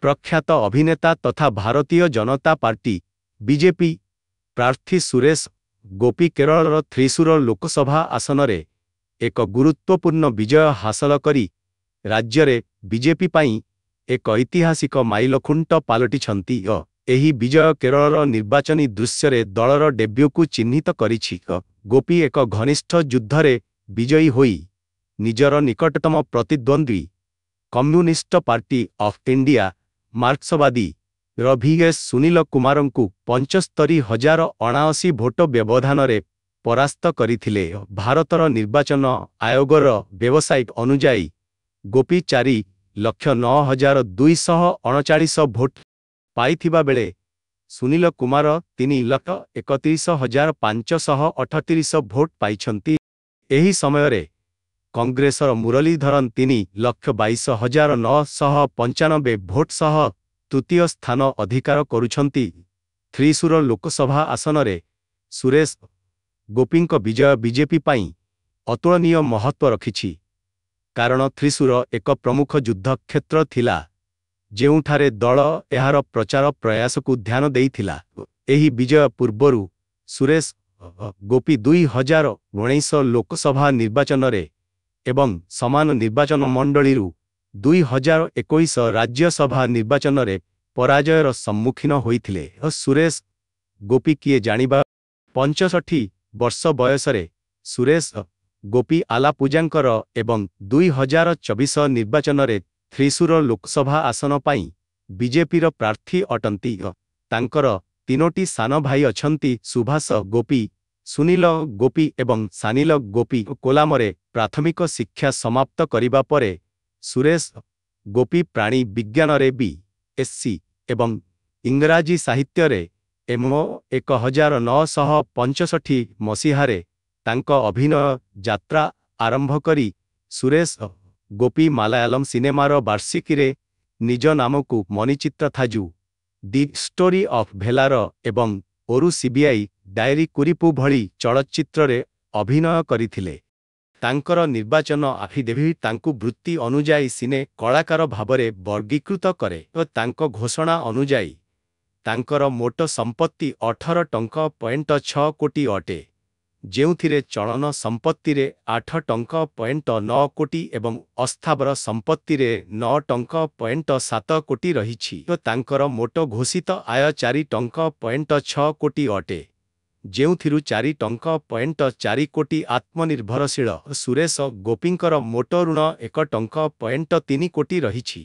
ପ୍ରଖ୍ୟାତ ଅଭିନେତା ତଥା ଭାରତୀୟ ଜନତା ପାର୍ଟି, ବିଜେପି, ପ୍ରାର୍ଥୀ ସୁରେଶ ଗୋପୀ କେରଳର ଥ୍ରିସୁର ଲୋକସଭା ଆସନରେ ଏକ ଗୁରୁତ୍ୱପୂର୍ଣ୍ଣ ବିଜୟ ହାସଲ କରି ରାଜ୍ୟରେ ବିଜେପି ପାଇଁ ଏକ ଐତିହାସିକ ମାଇଲଖୁଣ୍ଟ ପାଲଟିଛନ୍ତି। ଏହି ବିଜୟ କେରଳର ନିର୍ବାଚନୀ ଦୃଶ୍ୟରେ ଦଳର ଡେବ୍ୟୁକୁ ଚିହ୍ନିତ କରିଛି। ଗୋପୀ ଏକ ଘନିଷ୍ଠ ଯୁଦ୍ଧରେ ବିଜୟୀ ହୋଇ ନିଜର ନିକଟତମ ପ୍ରତିଦ୍ୱନ୍ଦ୍ୱୀ କମ୍ୟୁନିଷ୍ଟ ପାର୍ଟି ଅଫ୍ ଇଣ୍ଡିଆ, ମାର୍କ୍ସବାଦୀ, ର ଭି.ଏସ୍. ସୁନୀଲ କୁମାରଙ୍କୁ 75,079 ଭୋଟ ବ୍ୟବଧାନରେ ପରାସ୍ତ କରିଥିଲେ। ଭାରତର ନିର୍ବାଚନ ଆୟୋଗର ୱେବସାଇଟ୍ ଅନୁଯାୟୀ, ଗୋପୀ 4,09,239 ଭୋଟ ପାଇଥିବା ବେଳେ ସୁନୀଲ କୁମାର 3,31,538 ଭୋଟ ପାଇଛନ୍ତି। ଏହି ସମୟରେ କଂଗ୍ରେସର ମୁରଲୀଧରନ୍ 3,22,995 ଭୋଟ ସହ ତୃତୀୟ ସ୍ଥାନ ଅଧିକାର କରୁଛନ୍ତି। ଥ୍ରିସୁର ଲୋକସଭା ଆସନରେ ସୁରେଶ ଗୋପୀଙ୍କ ବିଜୟ ବିଜେପି ପାଇଁ ଅତୁଳନୀୟ ମହତ୍ତ୍ୱ ରଖିଛି, କାରଣ ଥ୍ରିସୁର ଏକ ପ୍ରମୁଖ ଯୁଦ୍ଧକ୍ଷେତ୍ର ଥିଲା, ଯେଉଁଠାରେ ଦଳ ଏହାର ପ୍ରଚାର ପ୍ରୟାସକୁ ଧ୍ୟାନ ଦେଇଥିଲା। ଏହି ବିଜୟ ପୂର୍ବରୁ ସୁରେଶ ଗୋପୀ 2019 ଲୋକସଭା ନିର୍ବାଚନରେ ଏବଂ ସମାନ ନିର୍ବାଚନମଣ୍ଡଳୀରୁ 2021 ରାଜ୍ୟସଭା ନିର୍ବାଚନରେ ପରାଜୟର ସମ୍ମୁଖୀନ ହୋଇଥିଲେ। ସୁରେଶ ଗୋପୀ କିଏ ଜାଣିବା? 65 ବର୍ଷ ବୟସରେ ସୁରେଶ ଗୋପୀ ଆଲାପୁଜାଙ୍କର ଏବଂ 2024 ନିର୍ବାଚନରେ ଥ୍ରିସୁର ଲୋକସଭା ଆସନ ପାଇଁ ବିଜେପିର ପ୍ରାର୍ଥୀ ଅଟନ୍ତି। ତାଙ୍କର ତିନୋଟି ସାନ ଭାଇ ଅଛନ୍ତି, ସୁଭାଷ ଗୋପୀ, ସୁନୀଲ ଗୋପୀ ଏବଂ ସାନିଲ ଗୋପୀ। କୋଲାମରେ ପ୍ରାଥମିକ ଶିକ୍ଷା ସମାପ୍ତ କରିବା ପରେ ସୁରେଶ ଗୋପୀ ପ୍ରାଣୀ ବିଜ୍ଞାନରେ ବି. ଏସ୍. ସି. ଏବଂ ଇଂରାଜୀ ସାହିତ୍ୟରେ ଏମ୍. 1965 ମସିହାରେ ତାଙ୍କ ଅଭିନୟ ଯାତ୍ରା ଆରମ୍ଭ କରି ସୁରେଶ ଗୋପୀ ମାଲାୟାଲମ ସିନେମାର ବାର୍ଷିକୀରେ ନିଜ ନାମକୁ ମନିଚିତ୍ରଥାଜୁ, the story of Vellore ଏବଂ ଓରୁ ସିବିଆଇ ଡାଏରୀ କୁରିପୁ ଭଳି ଚଳଚ୍ଚିତ୍ରରେ ଅଭିନୟ କରିଥିଲେ। ତାଙ୍କର ନିର୍ବାଚନ ଆଫିଡେଭିଟ୍ ତାଙ୍କୁ ବୃତ୍ତି ଅନୁଯାୟୀ ସିନେ କଳାକାର ଭାବରେ ବର୍ଗୀକୃତ କରେ ଓ ତାଙ୍କ ଘୋଷଣା ଅନୁଯାୟୀ ତାଙ୍କର ମୋଟ ସମ୍ପତ୍ତି 18.6 କୋଟି ଅଟେ, ଯେଉଁଥିରେ ଚଳନ ସମ୍ପତ୍ତିରେ 8.9 କୋଟି ଏବଂ ଅସ୍ଥାବର ସମ୍ପତ୍ତିରେ 9.7 କୋଟି ରହିଛି ଓ ତାଙ୍କର ମୋଟ ଘୋଷିତ ଆୟ 4.6 କୋଟି ଅଟେ, ଯେଉଁଥିରୁ 4.4 କୋଟି ଆତ୍ମନିର୍ଭରଶୀଳ। ସୁରେଶ ଗୋପୀଙ୍କର ମୋଟ ଋଣ 1.3 କୋଟି ରହିଛି।